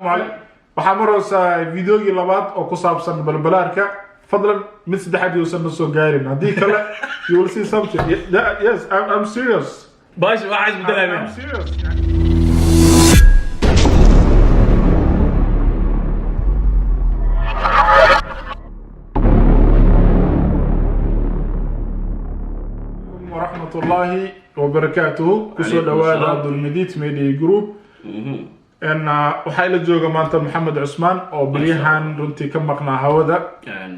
Waxaa maraysaa videogii labaad oo ku saabsan Balbalaarka. Fadlan mid saddexaad yuusan na soo gaarin, haddii kale you will see something. Yeah, yes, I'm serious. Baash waxaa isbedelaya. I'm serious. Waraxmatullaahi wabarakaatuhu. Kusoo Calaykum dhawaada salaam. Dulmidiid Media Group. Waxaa ila jooga maanta Maxamed Cusmaan oo baryahan runtii ka maqnaa hawada.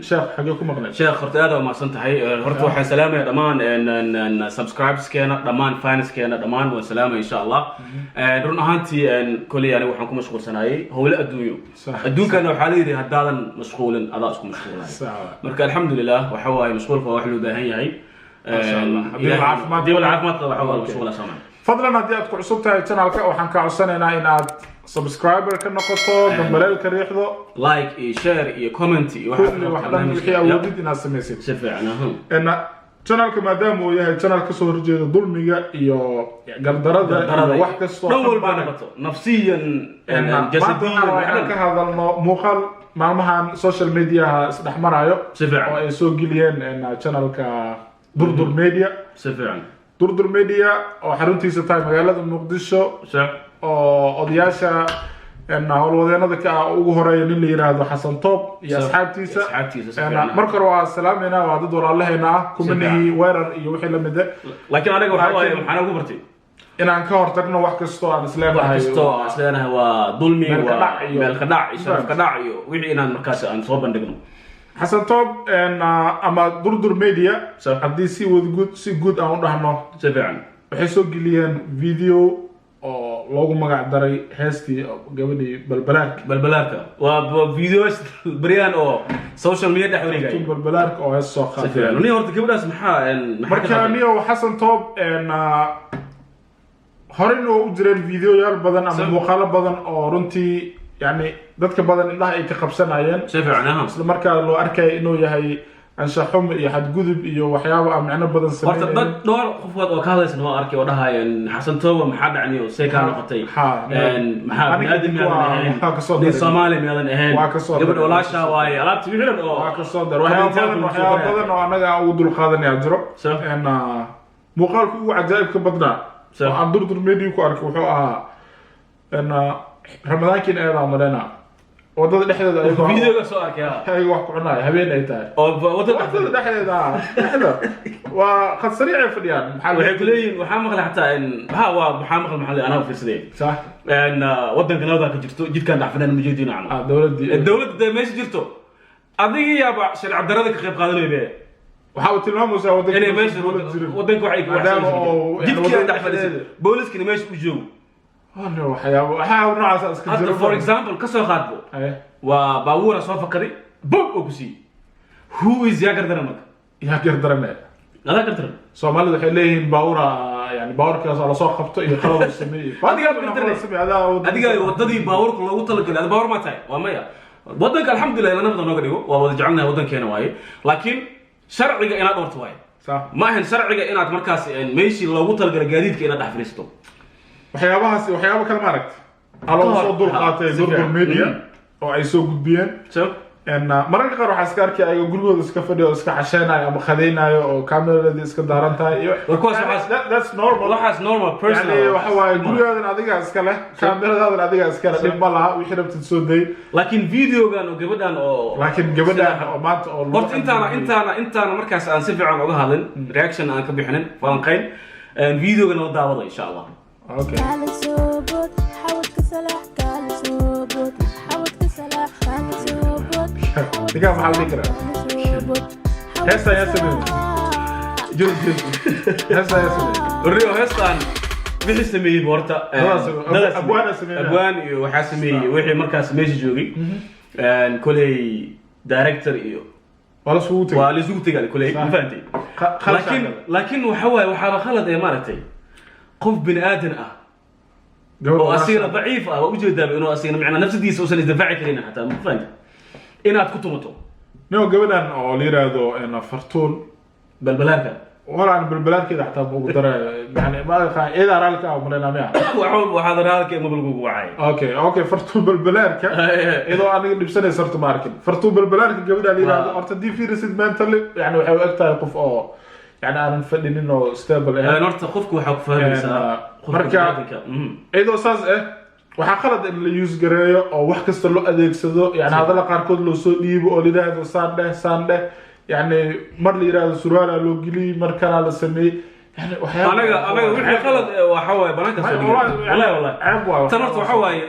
Sheekh, xagee ku maqnay? Sheekh, horta aad waa mahadsan tahay. Horta waxaan salaamaya dhammaan subscribeskeena, dhammaan fanskeena, dhammaan waan salaamaya insha Allah. Run ahaantii koley aniga waxaan ku mashquulsanaayay howlo adduunyo. Adduunkana waxaa la yidhi haddaadan mashquulin adaa isku mashquulaya. Marka alxamdulilah, waxa waaye mashquulka waa wax loo baahan yahay. Masha Allah. Haddii wal caafimaad haddii wal caafimaad qaba, waxa waa mashquula soomaa. Fadlan haddii aad ku cusub tahay channelka, waxaan kaa codsanaynaa in aad subscriber ka noqoto, gambaleelka riixdo, like iyo share iyo comment iyo waxa kulli wax dhan wixii awoodid inaad samaysid. Si fiican aha. Channelka maadaama uu yahay channel kasoo horjeeda dulmiga iyo gardarada iyo wax kastoo dhan walba noqoto, nafsiyan, maanta jasadiyan. waxaan rabaa inaan ka hadalno muuqaal maalmahan social mediaha isdhex marayo Si fiican. oo ay soo geliyeen channelka Durdur Media. Si fiican. Durdur Media oo xaruntiisa tahay magaalada Muqdisho, oo odayaasha howlwadeenada ka ah ugu horeeya nin la yiraahdo Xasan Toob iyo asxaabtiisa. Asxaabtiisa, si fiican. Marka hore waa salaamayna, waa dad walaalaheena ah, kumanihii weerar iyo wixii lamid ah. Laakiin aniga waxa waaye waxaan ugu bartay inaan ka hortagno wax kastoo aan wax isleenahay kastoo aan isleenahay waa dulmi, meel ka waa dhac iyo- meel ka dhac iyo sharaf ka dhac iyo wixii inaan markaas aan soo bandhigno. Xasan Toob ama Durdur Media, haddii si wad guud, si guud aan u dhahno, Si fiican. waxay soo geliyeen video oo loogu magac daray heestii gabadhii Balbalaarka. Balbalaarka waa videos baryahan oo social media dhex wareegaya. Balbalaarka oo hees soo Si qaatay. fiican. Nin horta gabadhaas maxaa maxaa ka Marka qaldan? niyo Xasan Toob horeyna oo u jireen videoyaal badan ama muuqaalo badan oo runtii yani dadka badan indhaha ay ka qabsanayeen, Si fiican aha. isla markaa loo arkaya inuu yahay anshaxum iyo xadgudub iyo waxyaabo aan micno badan Horta sameynaynin. dad dhowr qofood oo ka hadlaysan oo arkay oo dhahayeen "Xasan Tooba maxaa dhacni oo see kaa noqotay?" Maxaa Aniga biniaadam miyaadan ahayn? waa kasoo Nin daray. Soomaali miyaadan ahayn? Waa kasoo gabadh daray. walaasha waaye, alaabtii wixii dhan oo Waa kasoo dar waxyaabo badan, waxyaabo badan oo annaga aan ugu dulqaadanaya jiro. Muuqaalku ugu cajaa'ibka badnaa oo aan Durdur Media ku arkay wuxuu ahaa Ramadaankiin eedaa malena wadada dhexdeeda ayagoo Videoga soo arkay ha. ayagoo wax ku cunaya, habeen ay tahay. Oo wadada wadada dhexdeeda, dhexda waa khad sariic ay fadhiyaan. Maxaa Waxay ku leeyihiin, waxaa maqlay xataa in ha waa maxaa maqlay, maxaa anaa fiirsaday in wadanka nabada ka jirto, jidkaan dhex fadhiyaan ma jeedin camal. Ah, dowladii. Dowladda dee meesha jirto, adiga yaaba sharci darrada ka qayb qaadanaya be. Waxa uu tilmaamaysaa wadanka Inay meesha dowlad jirin. Wadanka waxay Maadaama oo jidkii wadada dhex fadhiisay, dhexdeeda. Booliskina meesha u joogo. Waa waxyaabo waxyaabo noocaas iska Hadda jiro. for example ka soo qaadbo, waa baabuura soo fakaday, bog oo ku siiyey, who is yaa gardaran marka? Yaa gardarane? Adaa gardaran. Soomaalida waxay leeyihiin baawura, yani baawurkaas oo lasoo qabto iyo qalad uu sameeyey. Adigaa gardaranay. Adiga wadadii baabuurka loogu talagalay, ada baabuur ma tahay? Waa maya. Wadanka alxamdulilah ila nabada nooga dhigo, waa wada jecelnahay wadankeena waaye, laakiin sharciga inaad dhowrto waaye. Ma ahan sharciga inaad markaas meeshii loogu talagalay gaadiidka inaad dhex fadhiisato. Waxyaabahaas, waxyaabo kale ma aragti aloo soo dul qaatay Si Durdur fiican. Media oo ay soo gudbiyeen. Mararka qaar waxaa iska arkaya ayaga gurigooda iska fadhiyo oo iska casheynayo ama khadeynayo oo kameradii iska daaran tahay iyo War kuwaas Yani, that's normal. Waxaas normal personal. Yani waxa waaye gurigaadan adigaa iska leh, kameradadan adigaa iska leh, dhib ma laha, wixii rabtid soo day. Laakiin videogan oo gabadhan oo Laakiin gabadhan oo maanta oo lagu Horta intaana markaas aan si fiican uga hadlin, reaction aan ka bixinin, falanqayn, videogan la daawada insha Allah. Okay. Kaali soo bood, xawadka salaax, kaali soo bood, xawadka salaax, kaali soo bood. Ninkaan maxaa la dhihi karaa? Kaali soo bood. Heestan yaa sameeyey? Jir jir, heestan yaa sameeyey? Rio heestan wixii sameeyey horta Dadaa sameeyey. Dadaa sameeyey. Abwaana sameeyey. Abwaan iyo waxaa sameeyey wixii markaas meesha joogay, koley director iyo Waa la isugu tegey. Waa la isugu tegay koley, ma fahantay? Khalad Laakiin galay. Laakiin waxa waaye waxaaba khalad ee maaragtay qof bini aadan ah Gabadh oo asigana walaasha. daciif ah, waa ujeedaaba inuu asigana macnaa nafsadiisa uusan isdifaaci karin xataa, ma fahantay, inaad ku tumato. Nio gabadhan oo la yiraahdo Fartuun Balbalaarka. Walaan balbalaarkeeda xataa ma ugu daraayo, yani ma aqaan iyadaa raalli ka ah, malaynaa miya. Wax walba waxaad raalka ma lagugu wacay. Okay, Fartuun Balbalaarka iyadoo aniga dhibsanaysa horta ma arkin. Fartuun Balbalaarka gabadha la yidhahdo, horta haddii fiirisid mentally, yani waxay u eg tahay qof oo yani aanan fadhinin oo stable ahayn. Horta qofku waxaa ku fahmaysaa qofka bini'aadamka. Iyadoo saas ah, waxaa qalad in la use gareeyo oo wax kasta loo adeegsado, yani hadalla qaarkood loo soo dhiibo oo la yidhaahdo saan dheh, saan dheh, yani mar la yidhaahdo surwaalaa loo geliyey, mar kalaa la sameeyey, yani waxyaaba Anaga wixii qalad waxa waaye banaanka soo dhigay. Wallahi, Wallahi, wallahi. Ceeb waaye. Tan horta waxa waaye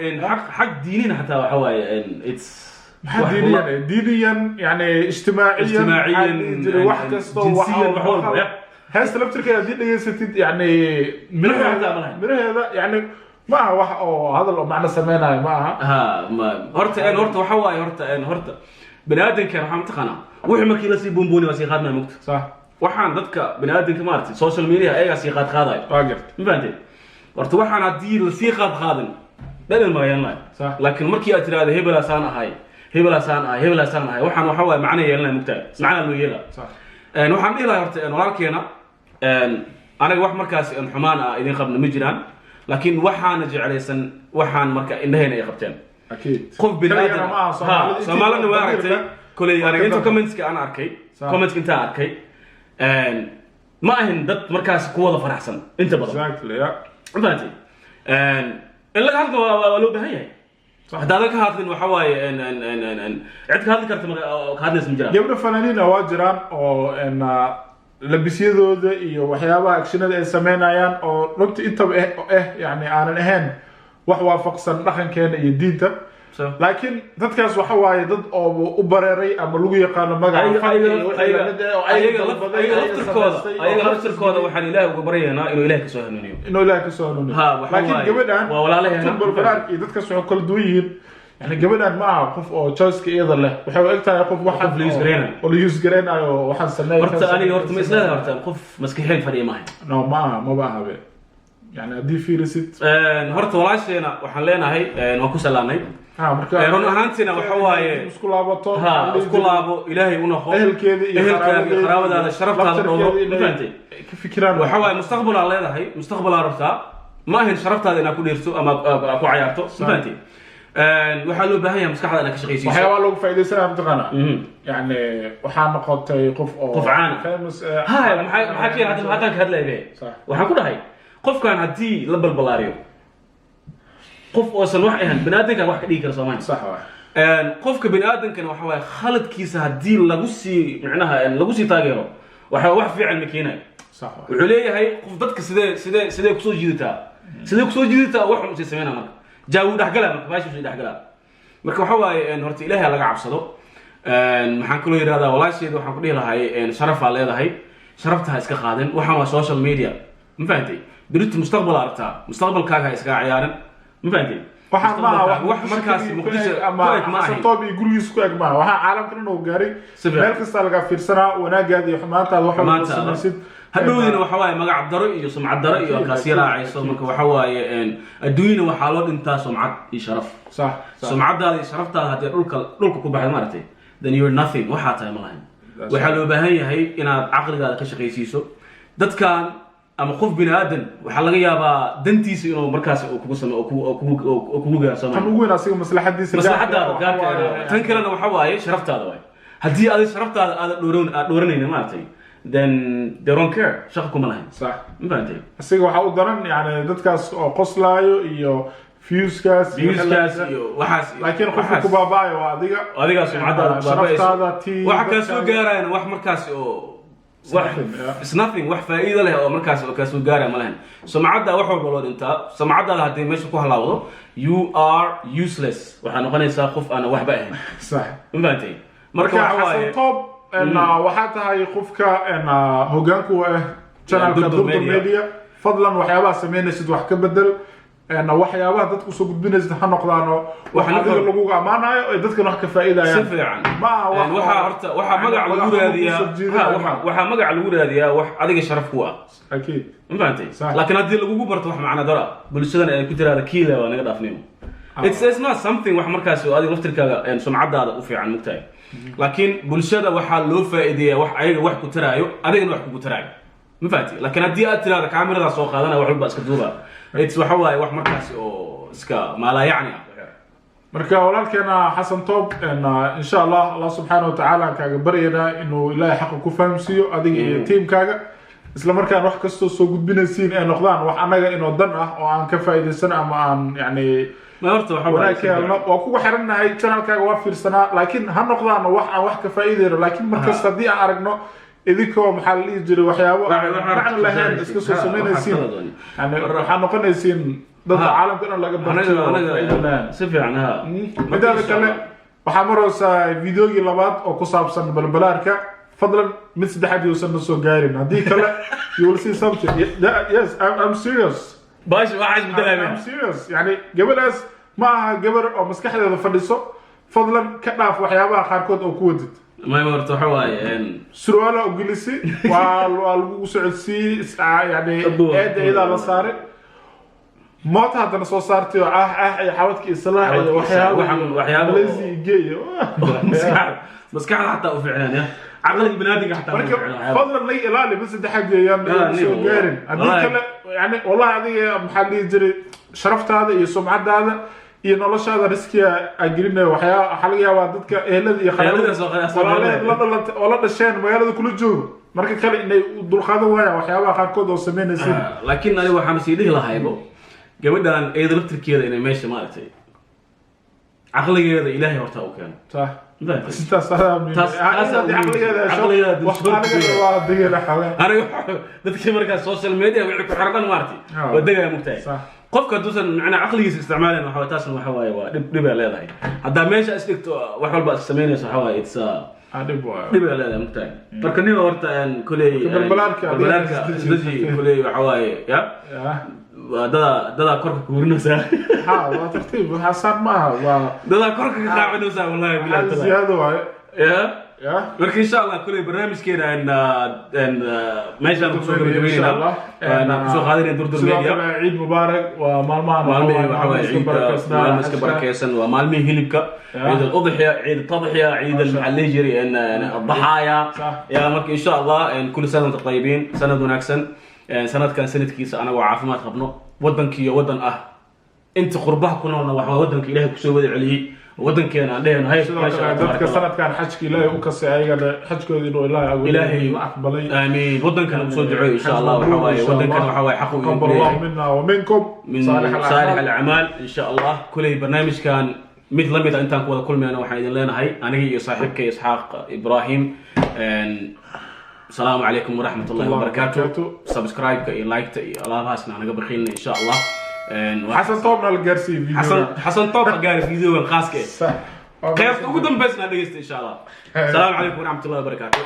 xag diinina xataa waxa waaye it's maxaa wax diiniyan? Diiniyan, yani ijtimaaciyan, ijtimaaciyan, maxaa dhihi jiray, wax kasta. Jinsiyan, wax walba, ya. Heesta laftirkeeda haddii dhegaysatid, yani Miraheeda xataa ma lahayn. Miraheeda yani ma aha wax oo hadal oo macno sameynayo ma aha. Ha, ma horta horta waxa waaye horta baniaadankan waxaa mataqaanaa wixii markii lasii buunbuuni waa sii qaadmaya, mugta. Waxaan dadka baniaadanka maaragtay social media ayagaa sii qaad qaadayo. Waa garta. Ma fahanteen? Horta waxaan haddii lasii qaad qaadin dhadhan ma yeelanayo. Laakiin markii aad tiraahdo hebelaasaan ahay, hebelaasaan ahay, hebelaasaan ahay, waxaan waxa waaye macna yeelanaya, mugtahay, macna loo yeelaa. Waxaan dhihi lahaa horta walaalkeena, anaga wax markaas xumaan ah idin qabna ma jiraan, laakiin waxaana jeclaysan waxaan marka indhahayna ay qabteen. Qof bini Kaligana aadam ma aha, ha Soomaalida Soomaalina waa aragtay. Koley aniga inta Ka commentska aan arkay, commentska intaan arkay, ma ahin dad markaas ku wada faraxsan inta badan. Exactly, yeah. Ma fahanteen? In laga hadlo waa loo baahan yahay. Haddaadan ka hadlin waxa waaye cid ka hadli karta oo ka hadlaysa ma jiraan. Gabdho fanaaniina waa jiraan oo labisyadooda iyo waxyaabaha actionada ay sameynayaan oo runtii intaba eh yani aanan ahayn wax waafaqsan dhaqankeena iyo diinta. Laakiin dadkaas waxa waaye dad oo u bareeray ama lagu yaqaano magaca fanka iyo wixii lamid ah oo ayaga dalbaday, ayaga ayaga laftirkooda samaystay, oo ayaga khalas laftirkooda geliyey. Waxaan Ilaahay uga baryaynaa inuu Ilahay kasoo hanuuniyo. Inuu Ilaah kasoo hanuuniyo. Ha, waxa laakiin waaye, gabadhan waa walaalaheena. Fartuun Balbalaarka iyo dadkaas waxay kala duwan yihiin, yani gabadhan ma aha qof oo choiceka iyada leh, waxay u eg tahay qof waxaan Qof la use gareynayo. Oo la use gareynayo, waxaan sameey Horta aniga horta ma isleedahay horta qof maskixiin fadhiya maaha? No, ma aha, maba aha be, yani haddii fiirisid. Horta walaasheena waxaan leenahay waan ku salaamnay. Ha, marka Run ahaantiina waxa waaye isku laabato. Ha isku laabo, Ilaahay u noqo. Ehelkeeda iyo ehelkaaga iyo qaraabadaada, sharaftaada dhowro. laftarkeeda Ma inay fahantay? ka fikiraan. Waxa waaye mustaqbalaa leedahay, mustaqbalaa rabtaa, ma ahin sharaftaada inaad ku dhiirto ama aad ku cayaarto. Ma fahantay? Waxaa loo baahan yahay maskaxda inaad ka shaqaysiiso. Waxyaabaa loogu faaidaysanaya mataqaana, yani waxaa noqotay qof oo Qof caan ah. famous. Ha, maxaa keen hadda haddaan ka hadlaya be? Waxaan ku dhahay qofkan haddii la balbalaariyo, qof oosan wax ahan baniaadankan wax ka dhigi kara Soomaaliya. Sax waay. Qofka baniaadankana waxa waaye khaladkiisa haddii lagu sii micnaha lagu sii taageero, waxa wax fiican ma keenayo. Sax waay. Wuxuu leeyahay qof dadka sidee kusoo jiidataa, sidee kusoo jiidataa, wax xun usii sameynaa, marka jaawu dhexgalaa, marka baasha usii dhexgalaa. Marka waxa waaye horta Ilaahay ha laga cabsado. Maxaan kaloo yidhahdaa walaasheed, waxaan ku dhihi lahay sharafaa leedahay, sharafta ha iska qaadin. Waxaan waa social media, ma fahantay? Berito mustaqbal aragtaa, mustaqbalkaaga ha iskaga ciyaarin. Ma fahantay? Waxaan maaha wax markaas Muqdisho ku eg ama ku eg ma ahayn. Xasan Toob iyo gurigiisa ku eg maaha, waxaa caalamka dhan oo gaaray. Si fiican. Meel kastaa lagaa fiirsanaa wanaagaada iyo xumaantaada, wax walba Xumaantaada. samaysid. Hadhowdina waxa waaye magac daro iyo sumcad daro iyo kaasi raacayso. Marka waxa waaye adduunyana waxaa loo dhintaa sumcad iyo sharaf. sax sax Sumcadaada iyo sharaftaada haddii dhulka ku baxay, maaragtay, then you're nothing, waxaa tahay ma lahayn. Waxaa loo baahan yahay inaad caqligaada ka shaqaysiiso. Dadkan ama qof bini aadan waxaa laga yaabaa dantiisa inuu markaas uu kugu same oo kugu gaaro. Tan Soomaaliya ugu weyn asiga maslaxadiisa maslaxadaada gaarka ah, gaarka waxa waaye- tan kalena waxa waaye sharaftaada waaye. Haddii adig sharaftaada aada dhooran aad dhooranayna, maaragtay, then they don't care, shaqa kuma lahayn. Ma fahantay? Asiga waxaa u daran yani dadkaas oo qoslaayo iyo viewskaas iyo viewskaas iyo waxaas laakiin qofka waxaas. ku baaba'ayo waa adiga. Adigaa sumcadaada ku baabaayso. Sharaftaada tii Waxa kaa soo dadkaaga- gaarayana wax markaas oo wax Nothing, yeah. It's nothing, wax faa'iido leh oo markaas oo kaa soo gaaraya ma lahayn. Sumcadda wax walba loo dhintaa. Sumcaddaada haddii meesha ku halaawdo, you are useless, waxaa noqonaysaa qof aan waxba ahayn. Ma fahantay? Marka marka waxa waaye Xasan Top, waxaa tahay qofka hogaanku u ah channelka Durdur Durdur Media. Media. Fadlan waxyaabaha sameynaysid wax ka bedel, waxyaabaha dadku soo gudbinaysid ha noqdaano wax Wax adiga laguga ammaanayo ay dadkan wax ka faa'iidayaan. Si fiican. Ma aha wax Waxaa horta waxaa magac lagu magac raadiyaa kusoo jiidanaya. Ha, waxaa magac lagu raadiyaa wax adiga sharaf ku ah. Ma fahantay? Laakiin haddii lagugu barto wax macna daro ah, bulshadana ay ku tiraahdo kiila waa naga dhaafnimo, it's not something wax markaas oo adiga laftirkaaga sumcadaada u fiican, mugtahay. Laakiin bulshada waxaa loo faa'iideeyaa wax ayaga wax ku taraayo, adigana wax kugu taraayo. Ma fahanti? Laakiin haddii aad tirahdo kaamiradaa soo qaadanaya, wax walba iska duuba, it's waxa waaye wax markaasi oo iska maalaa yacni ah. Marka walaalkeena Xasan Toob, insha Allah, Allah subxaana wa tacaala aan kaaga baryaynaa inuu Ilaahay xaqa ku fahamsiiyo adiga iyo tiimkaaga, isla markaan wax kastoo soo gudbinaysiin ay noqdaan wax annaga inoo dan ah oo aan ka faa'iidaysano ama aan yani Ma horta waxa waaye wanaag ka helno. Waa kugu xirannahay, channelkaaga waa fiirsanaa, laakiin ha noqdaan wax aan wax ka faa'iidayno. Laakiin markasta haddii aan aragno idinkoo, maxaa la dhihi jiray, waxyaabo aan macno lahayn iska soo samaynaysiin, yani waxaa noqonaysiin dadka caalamka dhan laga bartay oo faa'iido lahayn. Si fiican, ha. Midaada kale, waxaa maraysaa videogii labaad oo ku saabsan Balbalaarka. Fadlan mid saddexaad yuusan na soo gaarin, haddii kale you will see something. Yes, I'm serious. Baash waxaa isbedelaya. I'm serious. Yani gabadhaas ma aha gabar oo maskaxdeeda fadhiso. Fadlan ka dhaaf waxyaabaha qaarkood oo ku wadid. Ma horta waxa waaye Surwaala ogilisi waa lagugu socodsiiyey, yani eedda iyadaa la saaray, moota haddana soo saartay oo ah ah iyo xawadka iyo salaax iyo waxyaabo waxyaabo Malaysia iyo gey iyo maskaxda xataa u fiicnaan ya, caqliga biniaadamka xataa ma Marka fiicna waxyaabo. fadlan laga ilaali, mid saddexaad yeeyaan soo gaarin, haddii kale yani wallahi adiga, maxaa la dhihi jiray, sharaftaada iyo sumcadaada iyo noloshaada riskiga aa gelinaya. Waxyaa waxaa laga yaabaa dadka ehelada iyo Ehelada soo walaalaheed la dhalatay oo la dhasheen magaalada kula joogo marka kale inay u dulqaadan waayaan waxyaabaha qaarkood oo sameynaysiin. Ah, laakiin aniga waxaan sii dhihi lahaybo gabadhan iyada laftirkeeda inay meesha maaragtay caqligeeda Ilaahay horta u keeno. Sax. Ma fahamtay? Sidaas adaa muhiim. Taas Haddii caqligeeda hesho, caqligeeda wax aniga waa degela xoogaa. Aniga dadkii markaas social media wixii ku xiran maaragtay waa degaya, mugtahay. Qofka hadduusan macnaa caqligiisa isticmaalayn, waxa waaye taasna waxa waaye waa dhib, dhibay leedahay. Haddaa meesha is dhigto wax walba is samaynayso, waxa waaye it's Ah, dhib waayo. Dhibay leedahay, mugtahay. Marka nin horta koley Balbalaarka adiga balbalaarka isdeji. Isdeji, koley waxa waaye ya waa dadaa korka kuurinaysaa. Ha, waa tartiib, waxaa ma aha, waa Dadaa korka ka qaacinaysaa, wallahi billahi hal taala. Ziyaado waaye. Ya. Ya. Marka insha Allah kuley barnaamijkeena een meeshaan kusoo Insha gabagabeynayna Allah. waan kusoo qaadanaya Durdur Sidoo Media. kale ciid mubaarak, waa maalmahan. Maalmihii waxa waaye iska ciidda, barakeysnaa, maalmo iska xajka. barakeysan, waa maalmihii hilibka, ciid al-udxiya, ciid al-tadxiya, ciid maxaa la dhihi jiray الضحايا. Ya, marka insha Allah كل سنة وانتم طيبين, sanad wanaagsan, sanadkan sanadkiisa anagoo caafimaad qabno, wadankiiyo wadan ah inta qurbaha ku noolna waxa waa wadanka Ilaahay kusoo wada celiyey, wadankeena aan dhehayno hay. Sidoo Maasha kale Allah, dadka tabaaraka Allah. sanadkan xajka Ilaahay u kasay, ayagana xajkooda inuu Ilaahay agoon Ilaahay la aqbalay. Aamiin. Wadankana kusoo duceeyo insha Allah. Waxa waaye wadankana waxa waaye xaq uu idin تقبل الله leeyahay منا ومنكم من صالح صالح الأعمال. الأعمال إن شاء الله. Kuley barnaamijkan mid la mid a intaan ku wada kulmayna, waxaan idin leenahay aniga iyo saaxiibkay Isxaaq Ibrahim, asalaamu calaykum waraxmat ullahi الله wabarakaatu. وبركاته. Subscribe-ka iyo like-ta iyo alaabahaasna hanaga baqiilna insha Allah. Xasan Toobna la gaarsiiyey video. Xasan, Xasan Toob ha gaari videogan khaaska eh. Sax. Qaybta ugu dambeysna dhegeysta insha Allah. Asalaamu calaykum waraxmat ullahi wabarakaatu.